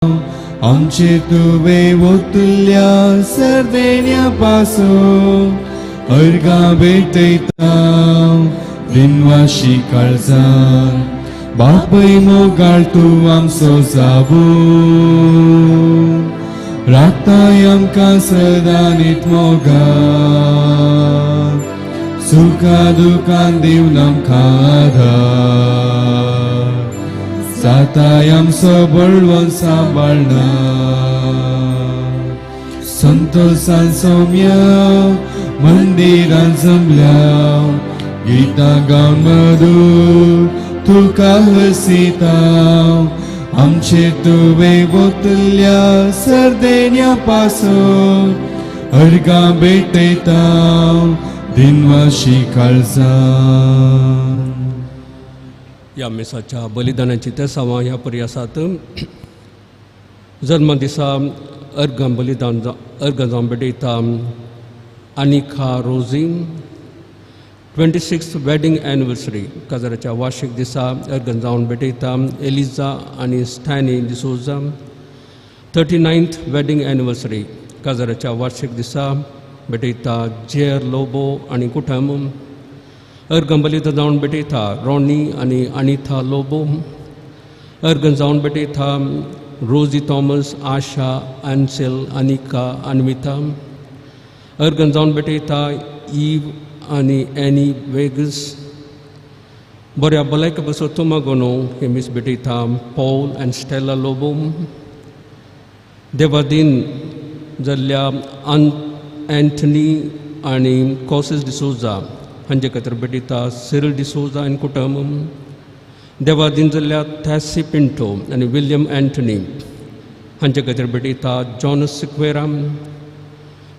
आमचे तुवें वतल्या सर्देण्या पासून अर्गां भेटयता दिनवाशी काळजान बापय मोगाळ तूं आमचो जावूं राखताय आमकां सदां नीत मोगान सुखा दुखान दिवन आमकां आदार जाताय आमचो बळवंत सांबाळना संतोषान सौम्या मंदिरान जमल्या गीतां गावन मधूर तुका हसिता आमचे तुवें वतल्या सर्देण्या पासून अर्गां भेटयता दिनवाशी काळजान. ह्या मिसाच्या बलिदानाची तेसांवां ह्या परी आसात. जल्म दिसा अर्गां बलिदान अर्गां जावन भेटयता Anika Rosy. 26th wedding anniversary काजाराच्या वार्षिक दिसा अर्गां जावन भेटयता एलिजा आनी Stany D'Souza. 39th wedding anniversary काजाराच्या वार्षिक दिसा भेटयता जेर लोबो आनी कुटुंब. अर्गां बलिदान जावन भेटयता रॉनी आनी अनिथा लोबो. अर्गां जावन भेटयता रोजी थॉमस, आशा, आन्सेल, अनिका, अन्विता. अर्गां जावन भेटयता ईव आनी एनी वेगस. बऱ्या भलायके पासत तुमागोनो हे मीस भेटयता पॉल आनी स्टेला लोबो. देवादीन जाल्ल्या अँथनी आनी कॉसिस डिसोजा हांचे खातीर भेटयता सिरिल डिसोजा आनी कुटुंब. देवादीन जाल्ल्या थॅसी पिंटो आनी विल्यम अँथनी हांचे खातीर भेटयता जॉनस सिक्वेरा.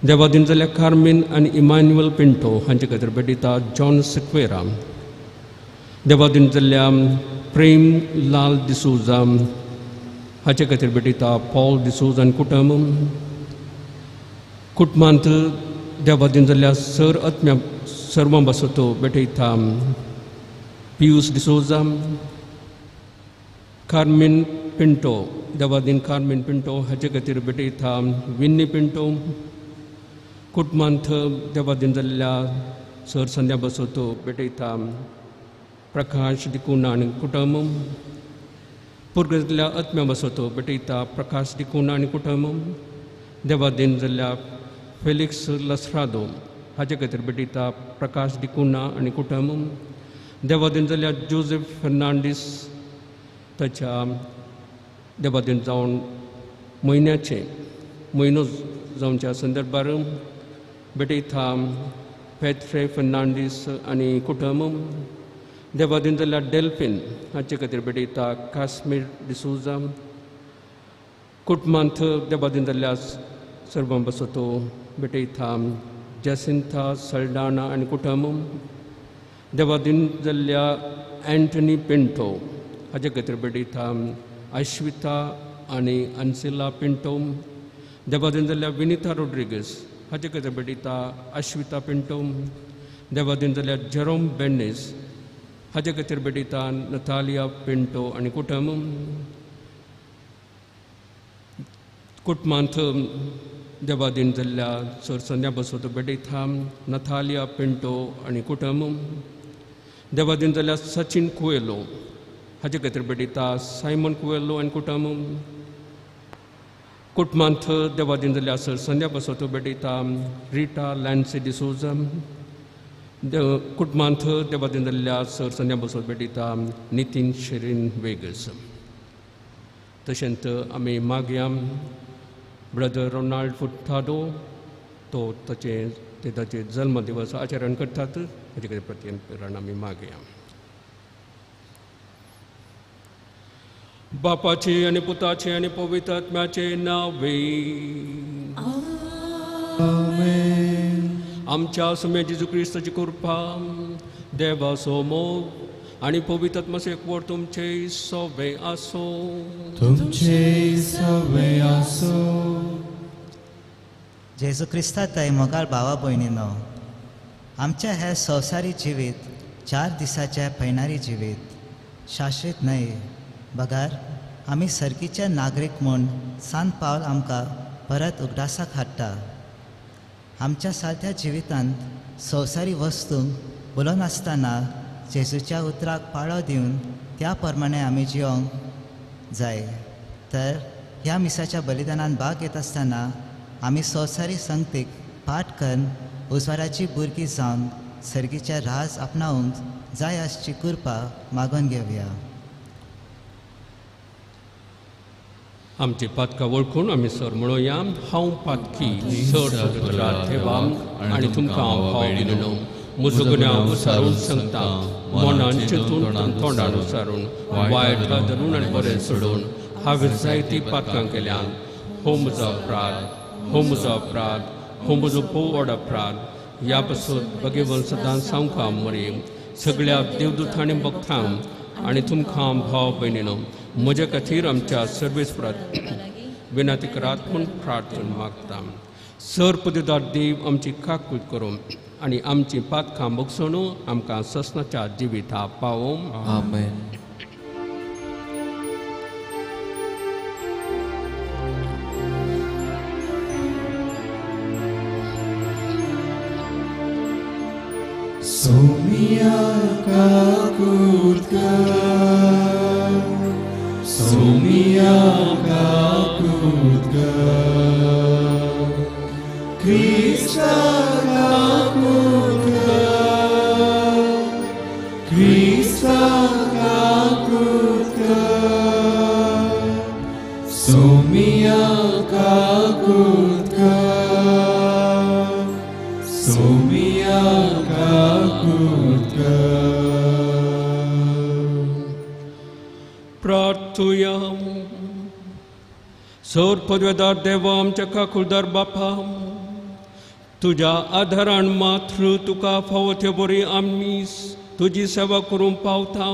देवादीन जाल्ल्या कार्मीन आनी इमान्युअल पिंटो हांचे खातीर भेटयता जॉन सिक्वेरा. देवादीन जाल्ल्या प्रेम लाल डिसोजा हाचे खातीर भेटयता पॉल डिसोजा आनी कुटुंब. कुटुंबांत देवादीन जाल्ल्या सर आत्म्या सर्वां बासतो भेटयता पियूस डिसोजा, कार्मीन पिंटो देवादीन कार्मीन पिंटो हाचे खातीर भेटयता विन्नी पिंटो. कुटुंबांत देवादीन जाल्ल्या सर संध्या बसोतो भेटयता प्रकाश डिकुना आनी कुटुंब. पुर्गेतल्या आत्म्या बसोतो भेटयता प्रकाश डिकुना आनी कुटुंब. देवादीन जाल्ल्या फेलिक्स लसरादो हाचे खातीर भेटयता प्रकाश डिकुना आनी कुटुंब. देवादीन जाल्ल्या जोजेफ फेर्नांडीस ताच्या देवादीन जावन म्हयन्याचे म्हयनो जावच्या संदर्भार भेटयता पेत्रे फेर्नांडीस आनी कुटुंब. देवादीन जाल्ल्या डेल्फीन हाचे खातीर भेटयता काश्मीर डिसोजा. कुटुंबांत देवादीन जाल्ल्या सर्वां बसतो भेटयता जसिंथा सल्डाना आनी कुटुंब. देवादीन जाल्ल्या अँटनी पिंटो हाचे खातीर भेटयता अश्विता आनी अन्सिला पिंटो. देवादीन जाल्ल्या विनिता रोड्रिगस हाचे खातीर भेटयता अश्विता पिंटो. देवादीन जाल्ल्या जेरोम बेन्नीस हाचे खातीर भेटयता नतालिया पिंटो आनी कुटुंब. कुटुंबांत देवादीन जाल्ल्या सर संध्या बसोतो भेटयता नथालिया पिंटो आनी कुटुंब. देवादीन जाल्ल्या सचिन कुएलो हाचे खातीर भेटयता सायमन कुएलो आनी कुटुंब. कुटुंबांत देवादीन जाल्ल्या सर संध्या बसोतो भेटयता रिटा लॅन्सी डिसोजा. कुटुंबांत देवादीन जाल्ल्या सर संध्या बसोत भेटयता नितीन शिरीन वेगस. तशेंच आमी मागया ब्रदर रोनाल्ड फुटाडो तो ताचे ते ताचे जल्मदिवस आचरण करतात हाचे खातीर प्रत्येक आमी मागया. बापाचे आनी पुताचे आनी पवित्र आत्म्याचे नावे आमेन. आमच्या सुम्या जेजू क्रिस्ताची कृपा, देवाचो मोग आनी पवित्र आत्म्याचो एकवट तुमचे सवे आसो. तुमचे सवे आसो. जेजू क्रिस्ता ताई मोगाळ भावा भयणीनो, आमच्या हे संवसारी जिवीत 4 दिसाच्या पयणारी जिवीत शाश्वत न्हय बगार आमी सर्गीचे नागरीक म्हूण सांत पावल आमकां परत उगडासाक हाडटा. आमच्या सारक्या जिवितांत संवसारी वस्तूंक बोलनासतना जेजूच्या उतराक पाळो दिवन त्या प्रमाणे आमी जिवंक जाय. तर ह्या मिसाच्या बलिदानान भाग घेत आसतना आमी संवसारी संगतीक पाठ करून उजवाडाची भुरगीं जावन सर्गीचे राज आपणावंक जाय आसची कृपा मागून घेवया. आमची पातकां वळखून आमी सर म्हणोया, हांव पातकी सर देवा आनी तुमकां हांव भाव दिलो म्हजो गुन्यांव उसारून सांगता, मनान चिंतून तोंडान उसारून वायट धरून आनी बरें सोडून हांवें जायतीं पातकां केल्यान. हो म्हजो अपराध, हो म्हजो अपराध, हो म्हजो भोव व्हड अपराध. ह्या पासून भगेवन सदां सामकां मरे सगळ्या देवदूतांनी भक्तांक आनी तुमकां भाव भयणीनो म्हज्या खातीर आमच्या सर्वेस्परात विनंती करात म्हूण प्रार्थना मागता. सर पदवीदार देव आमची काकूत करूं आनी आमची पातकां भोगसणू आमकां ससनाच्या जिविता पावोवं. आमेन. सोमिया काकूत कर, सोमिया काकूत कर, क्रिस्ता काकूत कर, क्रिस्ता काकूत कर, सोमिया काकूत कर, सोमिया काकूत कर. प्रार्थुया. सर पदवेदार देवा आमच्या काकुळदार बापा, तुज्या आधारान मात्र तुका फावो ते बरी आमी तुजी सेवा करूंक पावता.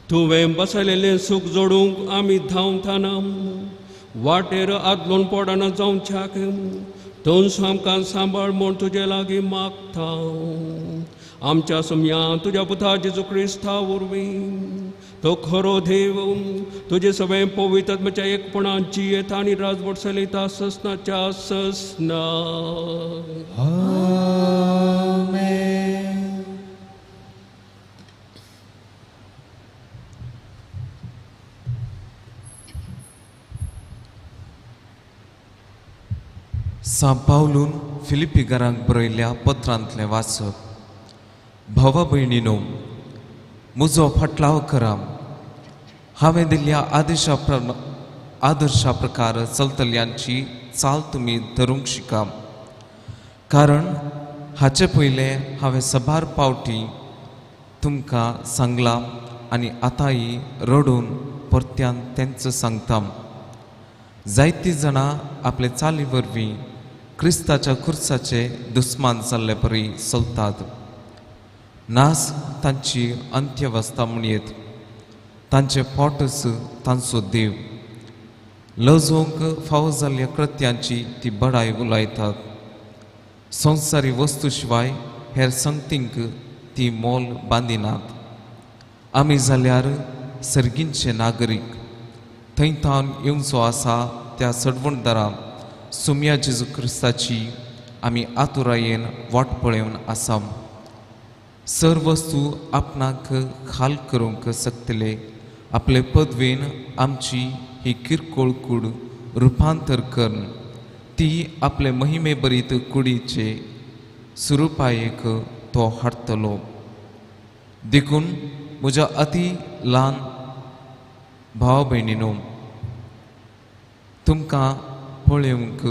तुवें बसलेलें सूख जोडूंक आमी धांवताना वाटेर आदलोन पडना जावच्याक तोंस आमकां सांबाळ म्हूण तुजे लागीं मागता. आमच्या सुमया तुज्या पुता जेजू क्रिस्ता वरवीं तो खरो देव तुजे सगळें पवित्र आत्म्याच्या एकपणान जियेता आनी राजवट चलयता ससनाच्या ससना. आमेन. सांत पावलून फिलिपीकारांक बरयल्ल्या पत्रांतलें वाचप. भावा भयणीनो, म्हजो फाटलाव करा. हांवें दिल्ल्या आदर्शा प्रकार चलतल्यांची चाल तुमी धरूंक शिका. कारण हाचे पयलें हांवें सबार पावटी तुमकां सांगलां आनी आतांय रडून परत्यान तेंच सांगता. जायतीं जाणां आपले चाली वरवीं क्रिस्ताच्या खुर्साचे दुस्मान जाल्ले परी चलतात. नास तांची अंत्यवस्था म्हणयेत, तांचे पोटच तांचो देव. लजोवंक फावो जाल्ल्या कृत्यांची ती बडाय उलयतात. संवसारी वस्तू शिवाय हेर संगतींक ती मोल बांदिनात. आमी जाल्यार सर्गींचे नागरीक, थंय तावन येवचो आसा त्या सडवणदारा सुमया जेजू क्रिस्ताची आमी आतुरायेन वाट पळोवन आसा. सर वस्तू आपणाक खाल करूंक शकतले आपले पदवेन आमची ही किरकोळ कूड रुपांतर करून ती आपले महिमे भरीत कुडीचे सुरुपायेक तो हाडटलो. देखून म्हज्या अती ल्हान भाव भयणीनो, तुमकां पळोवंक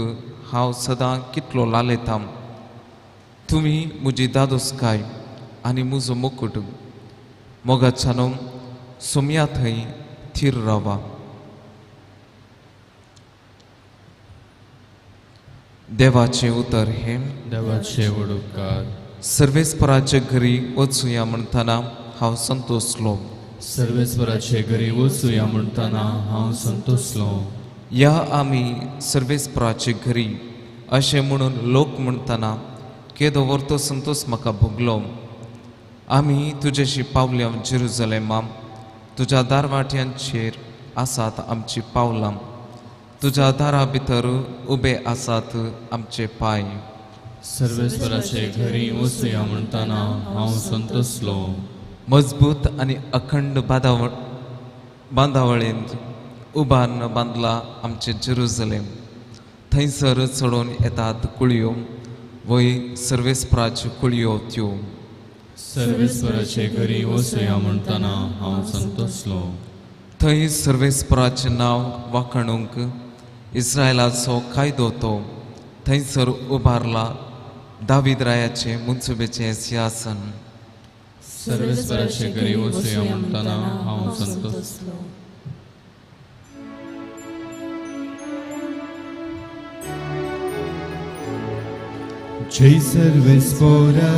हांव सदां कितलो लालेता. तुमी म्हजी दादोसकाय आनी म्हजो मुकुट. मोगाच्यानो सोम्या थंय थीर रावा. देवाचें उतर हें देवाचे व्हड उपकार. सर्वेस्पराचे घरी वचुया म्हणटना हांव संतोसलो. सर्वेस्पराचे घरी वचुया म्हणटना हांव संतोसलो. या आमी सर्वेस्पराचे घरी अशें म्हणून लोक म्हणटना केदो व्हरतो संतोस म्हाका भोगलो. आमी तुजेशी पावल्या जेरुजलेमा, तुज्या दारवाट्यांचेर आसात आमची पावलां, तुज्या दारा भितर उबे आसात आमचे पांय। सर्वेस्पराचे घरी वचुया म्हणटना हांव संतोसलो। मजबूत आनी अखंड बांदावळींत उबारून बांदला आमचें जेरुजलेम, थंयसर चडोवन येतात कुळयो, वय सर्वेस्पराच्यो कुळयो त्यो। सर्वेस्पराचे घरी वचुया म्हणटना हांव संतोसलो। थंय सर्वेस्पराचें नांव वाखाणूंक इस्रायलाचो कायदो तो, थंयसर उबारला दावीद रायाचें मुन्सुबेचें सिंहासन। सर्वेस्पराचे घरी वचुया म्हणटना हांव संतोसलो। जय सर्वेस्परा,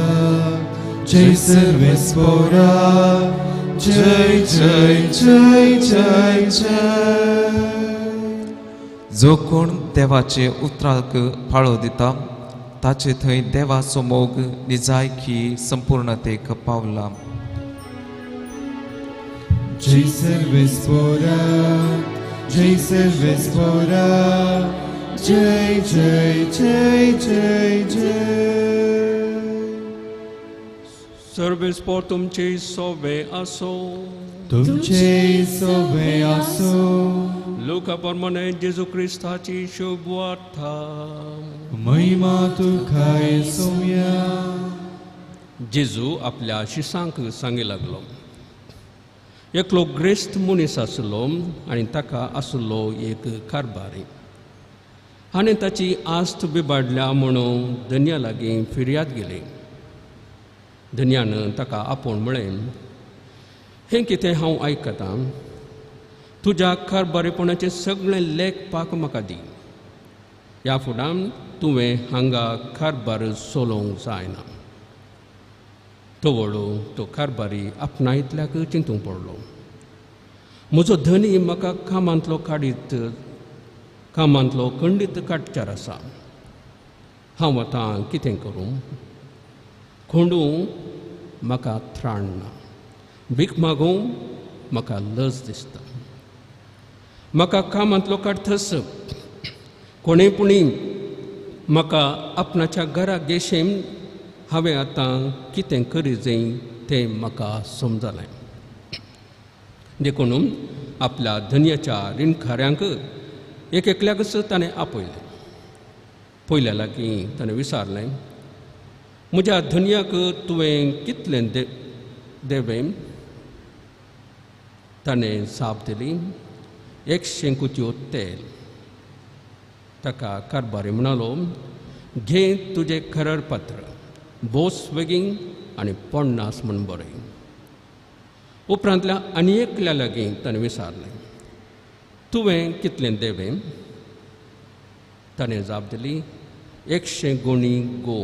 जय सर्वेस्परा, जय जय जय जय जय। जो कोण देवाचे उतराक पाळो दिता ताचे थंय देवाचो मोग निजायकी संपूर्णतेक पावला। जय सर्वेस्परा, जय सर्वेस्परा, जय जय जय जय जय। सर्वेस्पर तुमचे सोबे आसो, तुमचे सोबे आसो। लुका प्रमाणे जेजू क्रिस्ताची शुभवार्ता। महिमा तुका येसुया। जेजू आपल्या शिसांक सांगी लागलो, एकलो ग्रेस्त मनीस आसलो आनी ताका आसलो एक कारभारी, आनी ताची आस्त बिबाडल्या म्हणून धनया लागीं फिर्याद गेली। धनयान ताका आपोवन म्हळें, हें कितें हांव आयकतां, तुज्या कारभारीपणाचें सगळें लेख पाक म्हाका दी, ह्या फुडान तुवें हांगा कारभार चलोवंक जायना। तो व्हडो तो कारभारी आपणायतल्याक चिंतूंक पडलो, म्हजो धनी म्हाका कामांतलो काडीत कामांतलो खंडीत काडचार आसा, हांव आतां कितें करूं, खोंडू म्हाका त्राण ना, भीक मागूं म्हाका लज दिसता, म्हाका कामांतलो काडथस कोणें पुणी म्हाका आपणाच्या घरा गेशें, हांवें आतां कितें करी जाय तें म्हाका समजलें। देखून आपल्या धनयाच्या रिणखाऱ्यांक एक एकल्याकच ताणें आपयलें। पयल्या लागीं ताणें विचारलें, म्हज्या धनयाक तुवें कितलें देवें? ताणें जाप दिली, 100 कुत्यो तेल। ताका कारभारी म्हणालो, घे तुजें खररपत्र, बोस बेगीन आनी 50 म्हूण बरय। उपरांतल्या आनी एकल्या लागीं ताणें विचारलें, तुवें कितलें देवें? ताणें जाप दिली, 100 गोणी गो।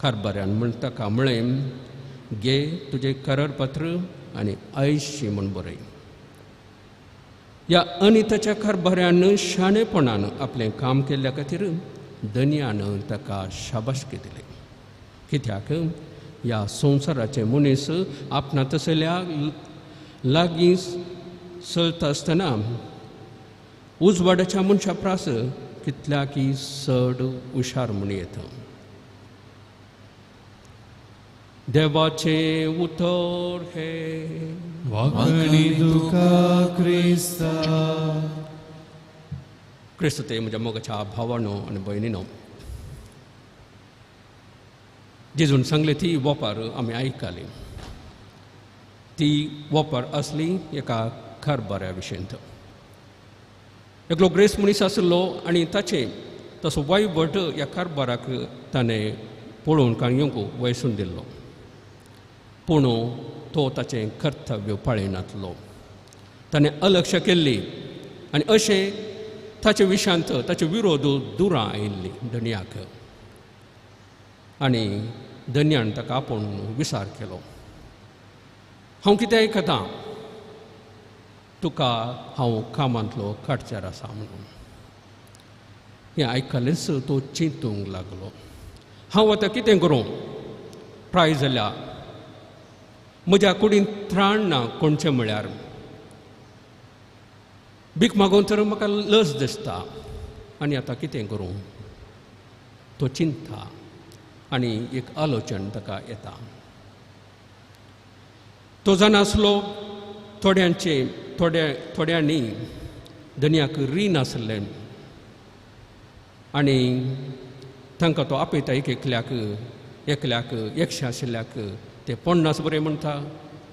कारभाऱ्यान म्हण ताका म्हळें, घे तुजें खररपत्र आनी 80 म्हूण बरय। ह्या अनिताच्या कारभाऱ्यान शाणेपणान आपलें काम केल्ल्या खातीर धनयान ताका शाबासकी दिली, कित्याक ह्या संवसाराचे मनीस आपणा तसल्या लागीं चलता आसतना उजवाडाच्या मनशा प्रास कितल्याकी चड हुशार म्हूण येता। देवाचें उतर हें। वाखणी तुका क्रिस्ता। क्रिस्त ते म्हज्या मोगाच्या भावानो आनी भयणीनो, जेजून सांगले ती वोपार आमी आयकली, ती वोपार आसली एका कारभाऱ्या विशयंत। एकलो ग्रेस मनीस आसलो आनी ताचें तसो वयवट ह्या कारभाराक ताणें पळोवन कांय येवंक वयसून दिल्लो, पूण तो ताचें कर्तव्य पाळिनातलो, ताणें अलक्ष केल्ली आनी अशें ताचे विशांत ताचे विरोध दुरां आयिल्ली धनयाक, आनी धनयान ताका आपोवन विचार केलो, हांव कितें आयकतां, तुका हांव कामांतलो काडचार आसा म्हणून। हें आयकलेंच तो चिंतूंक लागलो, हांव आतां कितें करूं, प्राय जाल्या म्हज्या कुडीन त्राण ना कोणचें म्हळ्यार, भीक मागून तर म्हाका लज दिसता आनी आतां कितें करूं? तो चिंता आनी एक आलोचन ताका येता. तो जाणा आसलो थोड्यांचे थोड्यांनी धनयाक रीण आसलें आनी तांकां तो आपयता एक एकल्याक एकल्याक 100 आशिल्ल्याक ते 50 बरें म्हणटा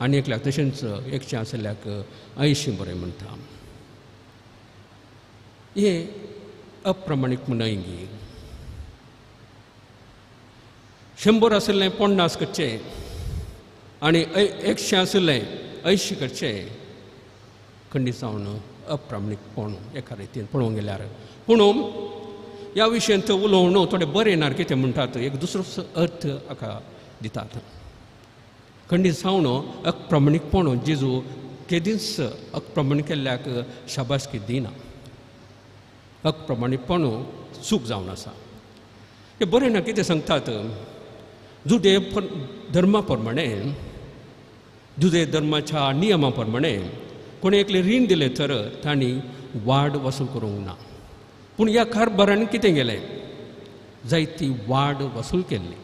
आनी एकल्याक तशेंच 100 आशिल्ल्याक 80 बरें म्हणटा. हें अप्रमाणीक न्हय गी. 100 आशिल्लें 50 करचें आनी 100 आशिल्लें 80 करचें खंडीत जावन अप्रामाणीकपण एका रितीन पळोवंक गेल्यार. पूण ह्या विशयांत उलोवण थोडें बरें ना कितें म्हणटात एक दुसरो अर्थ हाका दितात. खंडीत जावन अप्रमाणीकपण जेजू केदींच अप्रमाणीक केल्ल्याक शाबासकी दिना. अप्रमाणीकपण चूक जावन आसा. हें बरें ना कितें सांगतात जुदे धर्मा प्रमाणे जुदे धर्माच्या नियमा प्रमाणे कोणी एकलें रीण दिलें तर तांणी वाड वसूल करूंक ना. पूण ह्या कारभारान कितें गेलें जायती वाड वसूल केल्ली.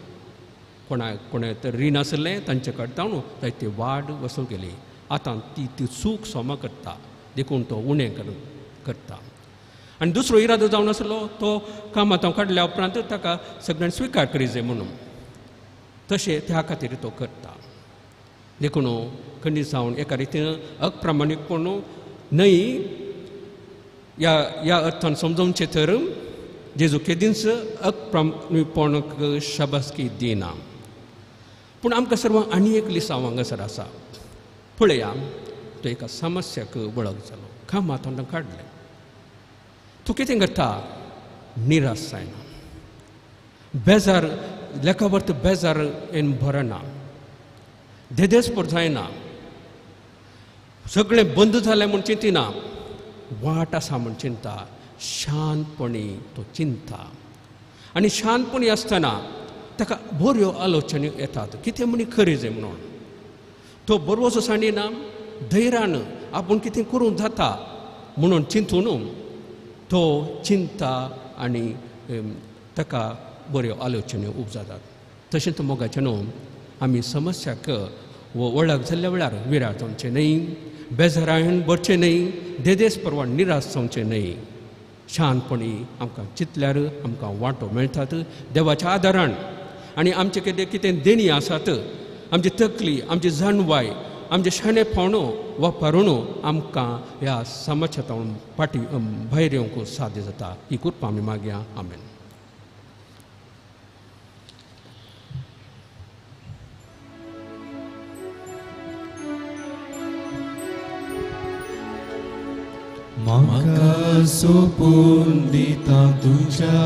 कोणा कोणा तर रीण आसलें तांचे कडल्यान जायती वाड वसूल केली. आतां ती ती चूक सोमा करता देखून तो उणें करता. आनी दुसरो इरादो जावन आसलो तो कामांत काडल्या उपरांत ताका सगळ्यांनी स्विकार करी जाय म्हणून तशें त्या खातीर तो करता. देखून खंडीत जावन एका रितीन अप्रमाणीकपण न्हय ह्या ह्या अर्थान समजोवचें तर जेजू केदींच अप्रमाणीकपणाक शाबासकी दिना. पूण आमकां सर्वांक आनी एक लिसांव हांगासर आसा. पळया तो एका समस्याक वळख जालो कामांत काडलें. तूं कितें करता निराश जायना बेजार लेखावर्त बेजार येन भरना धेदेसपोर जायना सगळें बंद जालें म्हूण चिंतिना वाट आसा म्हूण चिंता शांतपणी तो चिंता. आनी शांतपणी आसतना ताका बऱ्यो आलोचनी येतात कितें म्हणी खरी जाय म्हणून तो बरोसो सांडिना धैर्यान आपूण कितें करूंक जाता म्हणून चिंतून तो चिंता आनी ताका बऱ्यो आलोचन्यो उपजातात. तशेंच मोगाचें न्हू आमी समस्याक वळख जाल्ल्या वेळार विरार जावचें न्हय बेजारान भरचें न्हय देदेस परवान निराश जावचें न्हय. शांतपणी आमकां चिंतल्यार आमकां वांटो मेळटात देवाच्या आदारान आनी आमचे कितें कितें देणी आसात आमची तकली आमची जाणवाय आमचें शाणेपण वापरून आमकां ह्या समाजांत फाटी भायर येवंक साध्य जाता. ही कृपा आमी मागया. आमेन. म्हाका सोपून दिता तुज्या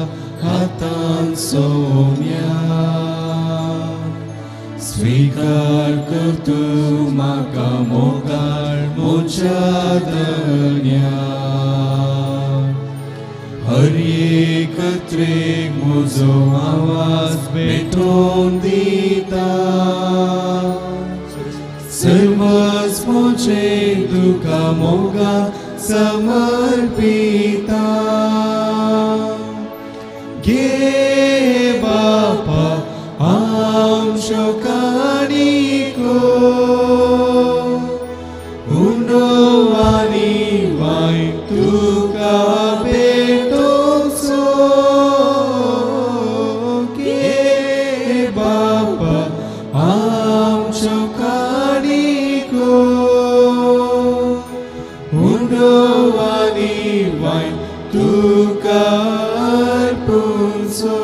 हातान सोम्या स्वीकार कर तूं म्हाका मोगाळ म्हज्या धन्या हर एक त्रेक म्हजो आवाज पेटोवन दिता सर्वच म्हजें तुका मोगा समर्पिता गे बापा आमच्यो काणिको उंडो आनी वायन तुका भेटोवचो गे बापा आमच्यो काणिको उंडो आनी वायन तुका अर्पुचो.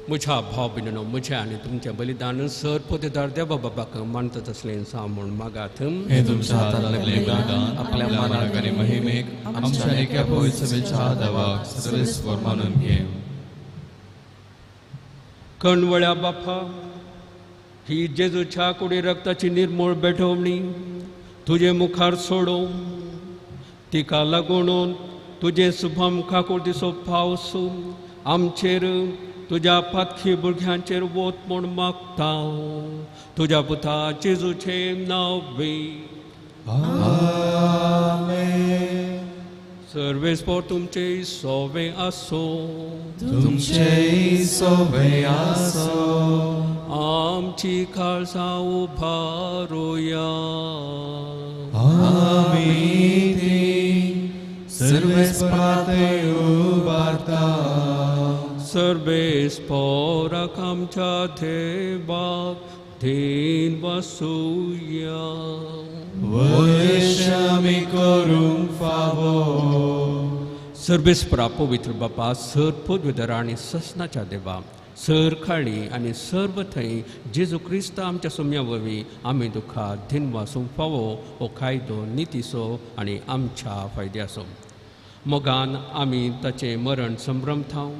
म्हज्या भाव भयणीनो म्हजें आनी तुमचें बलिदान सर पोतेदार देवा बाबाक मानता तसलें सा म्हूण मागात. हे तुमच्या हातांतलें बलिदान आपल्या मानाक आनी महिमेक आमच्या एका पवित्र सभेच्या देवाक सर्वेस्वर मानून घे. कणवळ्या बापा ही जेजूच्या कुडी रक्ताची निर्मूळ भेटवणी तुजे मुखार सोडोवं तिका लागून तुजें शुभम काकुळतीचो पावस आमचेर तुज्या पातखी भुरग्यांचेर वत म्हूण मागता तुज्या पुता जेजूचें नांव. आमेन. सर्वेस्पोर तुमचे सोवे आसो. तुमचे सोवे आसो. आमची काळजां उबारुया. आमी ती सर्वेस्पराथंय उबारता. सर्वेस्पोराक आमच्या देवाक धीन वसुया. वयश आमी करूंक फावो. सर्वेस्परा पवित्र बापा, सर पदवीधर आनी ससनाच्या देवा, सर खाळी आनी सर्व थंय जेजू क्रिस्त आमच्या सोम्या वरवीं आमी दुखा धीन वासूंक फावो हो कायदो नितीचो आनी आमच्या फायद्याचो. मोगान आमी ताचें मरण संभ्रमथाव,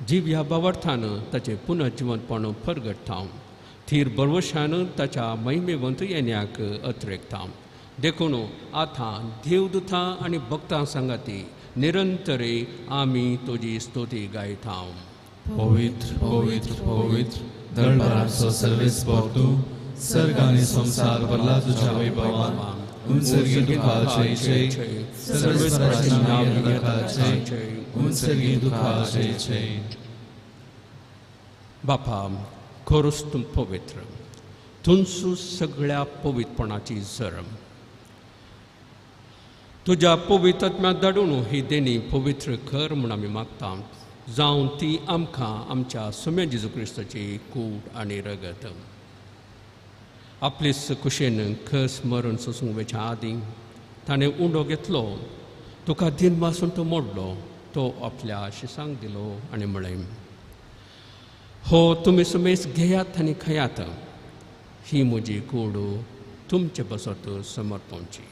जीव ह्या बावर्थान ताचें पुनर्जिवंतपण परगटथाव, थीर बरवशान ताच्या महिमेवंत येण्याक अत्रेकथाव. देखून आतां देवदूतां आनी भक्तां सांगाती निरंतरे आमी तुजी स्तुती गायताव. पवित्र पवित्र पवित्र दळभराचो सर्वेस्पोर तूं, सर्ग आनी संवसार भरला तुज्या वैभवान. उंचर्गी तुका जय जय, सर्वेस्पराचें नांव तुका जय, उंचर्गी तुका जय जय. बापा, खरोच तूं पवित्र, तुमचो सगळ्या पवित्रपणाची जरम. तुज्या पवित्र आत्म्याक धाडून ही देणी पवित्र कर म्हूण आमी मागता, जावन ती आमकां आमच्या सोम्या जेजू क्रिस्ताची कूड आनी रगत. आपलेच कुशेन खस मरण सोसूंक वेच्या आदीं ताणें उंडो घेतलो, तुका दिन वासून तो मोडलो, तो आपल्या शिसांक दिलो आनी म्हळें, हो तुमी समेज घेयात आनी खायात, ही म्हजी कूड तुमचे बसत समर्पणची.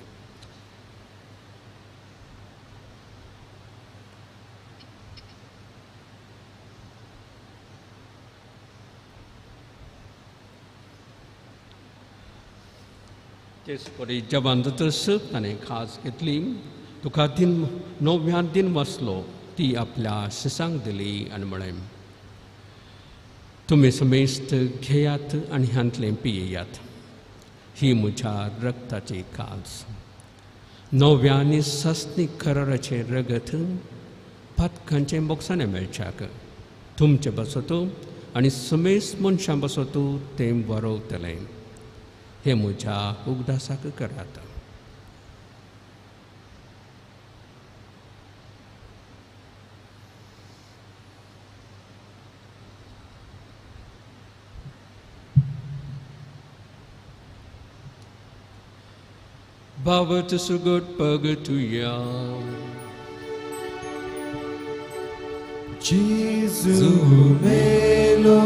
तेच परी जेवण जातच ताणें खास घेतली, तुका दिन नव्यान दिन वाचलो, ती आपल्या शिसांक दिली आनी म्हळें, तुमी समेस्त घेयात आनी ह्यांतलें पियेयात, ही म्हज्या रक्ताची काज, नव्या आनी सासणीक कराराचें रगत पातकांचें बोगसाणें मेळच्याक तुमचे बसतो आनी समेस्त मनशां बसतो तें बरोवतलें. हें म्हज्या उगडासाक करात. भावार्थ सुगट पगतुया. जेजू मेलो,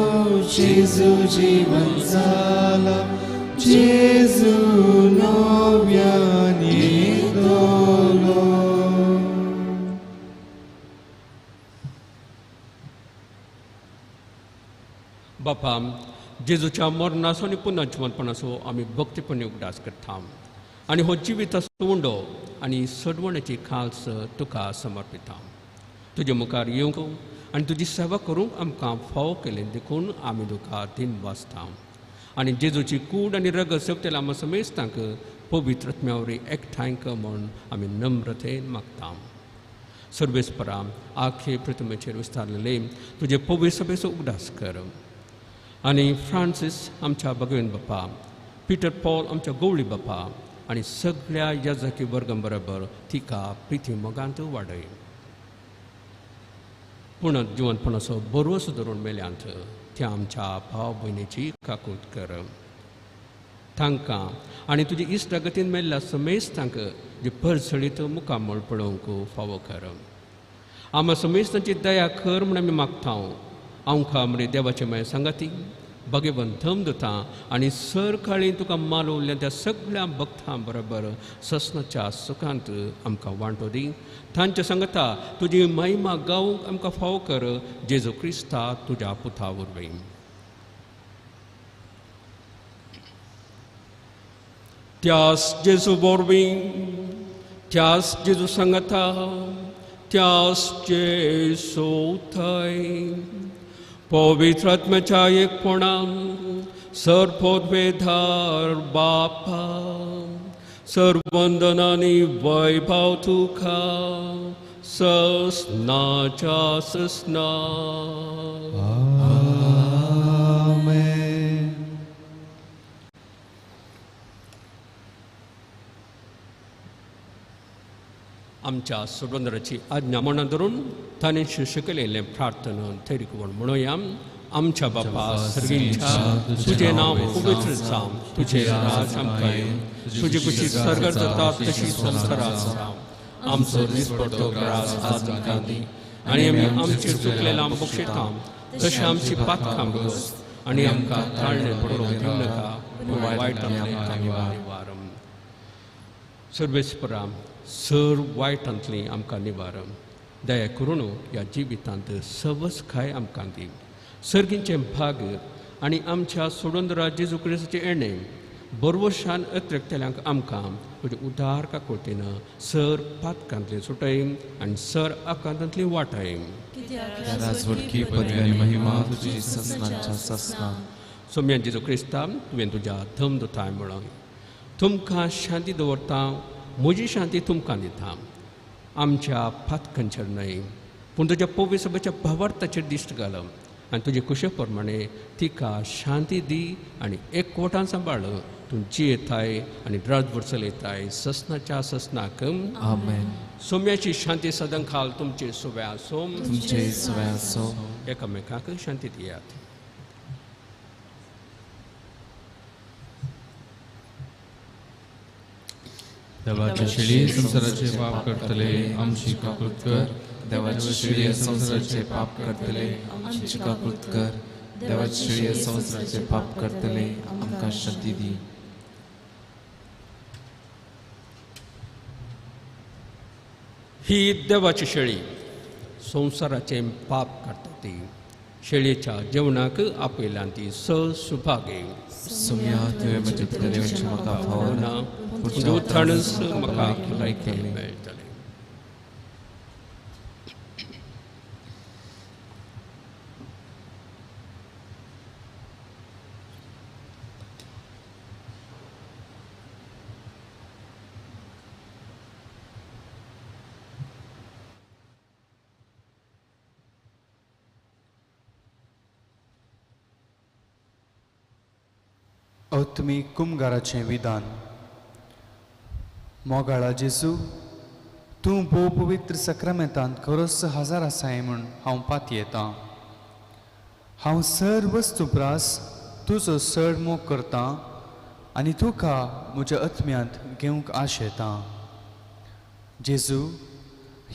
जेजू जीवन जाला, जेजू नव्यान येतलो. बापा, जेजूच्या मरणाचो आनी पुनर्जिवंतपणाचो आमी भक्तीपणी उगडास करता आनी हो जिविताचो उंडो आनी सडवण्याची खास तुका समर्पिता. तुजे मुखार येवंक आनी तुजी सेवा करूंक आमकां फावो केलें देखून आमी तुका दिन वाचता आनी जेजूची कूड आनी रगत सोंपतल्या आमकां समेस्तांक पवित्र आत्म्या वरवीं एकठांय कर म्हूण आमी नम्रतेन मागता. सर्वेस्परा, आखे प्रतिमेचेर विस्तारलेले तुजे पवित्र सभेचो उगडास कर आनी फ्रांसीस आमच्या भगवेन बापा, पिटर पॉल आमच्या गवळी बापा आनी सगळ्या याजकी वर्गां बरोबर तिका प्रिती मोगांत वाडय. पूण जिवनपणाचो बरोस धरून मेल्यांत त्या आमच्या भाव भयणीची काकूत कर. तांकां आनी तुजी इश्टागतीन मेल्ल्या समेस्तांक जे परसळीत मुखामळ पळोवंक फावो कर. आमा समेस्तांची दया कर म्हूण आमी मागता. आमकां मरे देवाचे माय सांगाती भगवंत धम दिता आनी सरकाळी तुका मालवल्ल्या त्या सगळ्या भक्तां बरोबर ससनाच्या सुखांत आमकां वांटो दी. तांच्या सांगता तुजी महिमा गावंक आमकां फावो कर, जेजू क्रिस्ता तुज्या पुता वरवीं. त्यास जेजू वरवीं, त्यास जेजू सांगता, त्यास जेजू थंय पवित्र आत्म्याच्या एकपणान सर्वोद्वेधार बापा सर्वंदनानी वैभव तुका ससनाच्या ससना. आमेन. आमच्या सुरंदराची आज्ञा म्हणा धरून ताणें शिकयलेलें प्रार्थना थैरिकवण म्हणुया. आमच्या बापा सर्गींच्या, तुजें नांव पवित्र जावं, तुजें राज आमकां येवं, तुजी कुशी सर्गार जाता तशी संवसारात जावं. आमचो दिसपडतो ग्रास आज आमकां दी, आनी आमी आमचेर चुकलेल्या बक्षिता तशें आमची पातकां गोस, आनी आमकां ताळणे पडोवंक दिवं नाका, पूण वायटांतलें आमकां निवारम. सर्वेस्परा सर वायटांतली आमकां निवारम. दया करून ह्या जिवितांत सवस खाय आमकां दी. सर्गींचें भाग आनी आमच्या सोडंदरा जेजू क्रिस्ताचें येणें बरवशान अत्रेकतल्यांक आमकां तुजे उदार काकुळटेन सर पातकांतली सुटय आनी सर आकांतांतली वाटाय. राजवटकी पदवी आनी महिमा तुजी ससनाच्या ससना. सोम्या जेजू क्रिस्ता, तुवें तुज्या धम दुताय म्हणून तुमकां शांती दवरता, म्हजी शांती तुमकां दिता. आमच्या पातकांचेर न्हय पूण तुज्या पवित्र सभेच्या भावार्थाचेर दिश्ट घाल आनी तुजे कुशे प्रमाणे तिका शांती दी आनी एकवटान सांबाळ. तूं जियेताय आनी रातभर चलयताय ससनाच्या ससनाक. आमेन. सोम्याची शांती सदांकाल तुमचे सुवे आसूं. तुमचे सुवे आसूं. एकामेकाक शांती दियात. देवाचे शेळी संवसाराचे पाप करतले आमची काकूत कर. देवाची शेळी संवसाराचे पाप करतले आमची काकूत कर. देवाची शेळी संवसाराचे पाप करतले आमकां शांती दी. ही देवाची शेळी संवसाराचें पाप काडटा ती शेळयेच्या जेवणाक आपयल्यान ती स सुभागे. सोम्या तुवें म्हज्या भितर येवचें म्हाका फावना, पूण तुजें उत्थानच म्हाका भलायकी मेळटलें. आत्मीक कुमगाराचें विधान. मोगाळा जेजू, तूं भोव पवित्र सक्रामेंतांत खरोच हजार आसाय म्हूण हांव पातयेतां. हांव सर वस्तू प्रास तुजो चड मोग करतां आनी तुका म्हज्या आत्म्यांत घेवंक आशेतां. जेजू,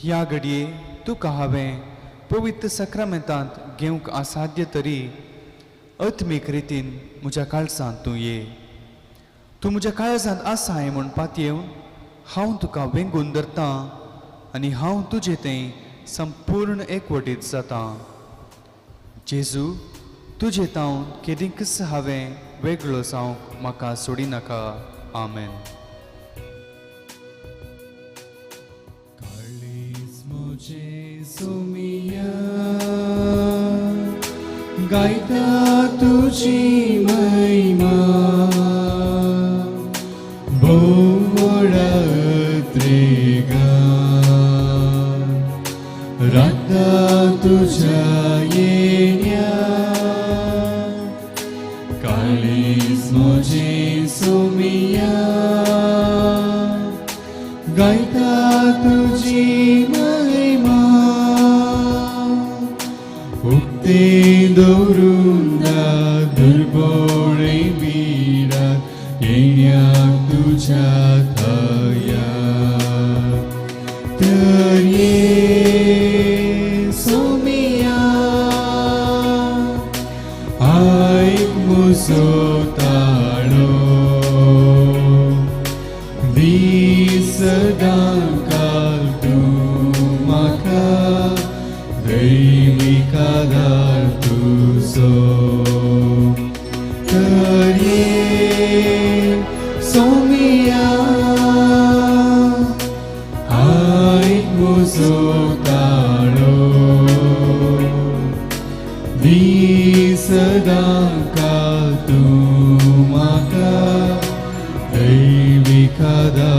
ह्या घडये तुका हांवें पवित्र सक्रामेंतांत घेवंक असाध्य तरी आत्मीक रितीन म्हज्या काळजांत तूं ये. तूं म्हज्या काळजांत आसाय म्हूण पातयेवन हांव तुका वेंगून धरतां आनी हांव तुजे थंय संपूर्ण एकवटीत जातां. जेजू, तुजे तावन केदींकच हांवें वेगळो जावंक म्हाका सोडिनाका. आमेन. काळीज म्हजें सोमिया गायता तुजी महिमा, भोवडा त्रेगा राता तुझ्या येण्या. काळीज म्हजें सोमिया गायता तुजी महिमा, उक्ते दवरून दुर्बोळे बिरात येण्याक तुझ्या थया. तर ये सोमिया आयक म्हजो ताळो, दी सदांकाल तूं म्हाका दैवीक आदार तुजो. तर ये सोमिया आयक म्हजो ताळो, दी सदांकाल तूं म्हाका दैवीक आदार.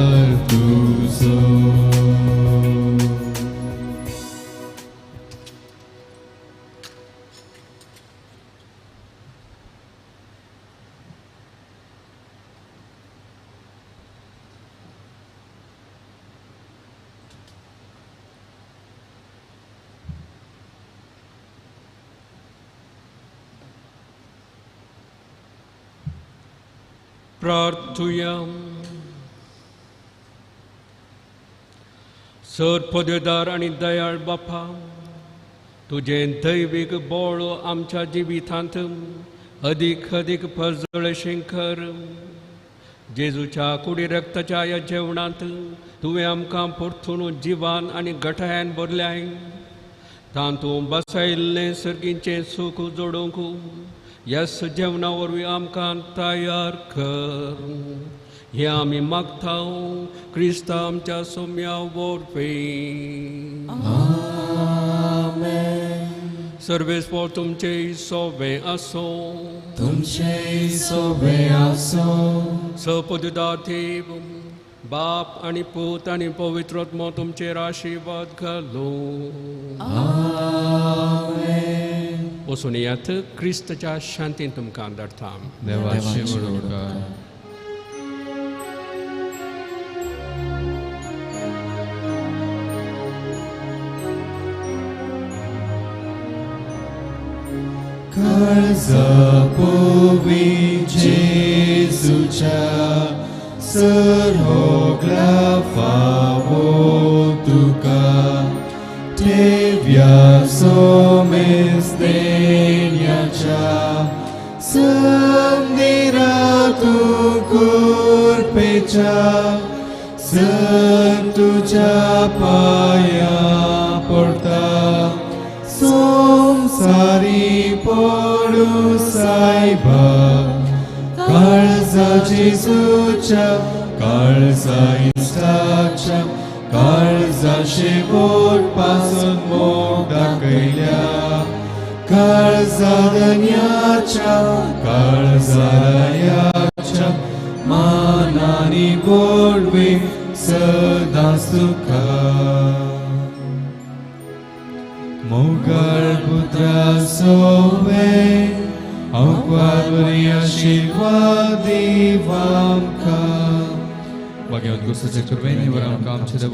प्रार्थुया. सर पदवेदार आनी दयाळ बापा, तुजें दैवीक बळ आमच्या जिवितांत अदीक अदीक परजळशें कर. जेजूच्या कुडी रक्ताच्या ह्या जेवणांत तुवें आमकां परतून जिवान आनी गठायान भरल्याय. तातूंत बसयल्लें सर्गीचें सूख जोडूंक ह्या जेवणा वरवीं आमकां तयार कर. हें आमी मागता क्रिस्ता आमच्या सोम्या वरवीं. सर्वेस्पोर तुमचे सोबें आसूं. तुमचे सोबें आसूं. सपदुदार देव बाप आनी पूत आनी पवित्र आत्मो तुमचेर आशिर्वाद घालूं. आमेन. वचून येयात, क्रिस्ताच्या शांतीन तुमकां धाडटा. देवाचे उपकार. काळजा पोवी जेजूच्या सर्वोगला फावो तुका, ठेव्या सोमेस देण्याच्या संदिरा तू कुरपेच्या, सर तुझ्या पाया पडता, संसारी पडू सायबा, काळजा जेजूच्या, काळजा इश्टाच्या, काळजा शेवट पासून मोग दाखयल्या, काळजा धन्याच्या, काळजा रायाच्या, मानानी गोडवे सदां तुका. मोगाळ पुत्रा सोवे हांव बरी आशिर्वाद दीव आमकां. भाग्यवंत गुरुसाचे कृपेन निवराम आमकां आमच्या देवा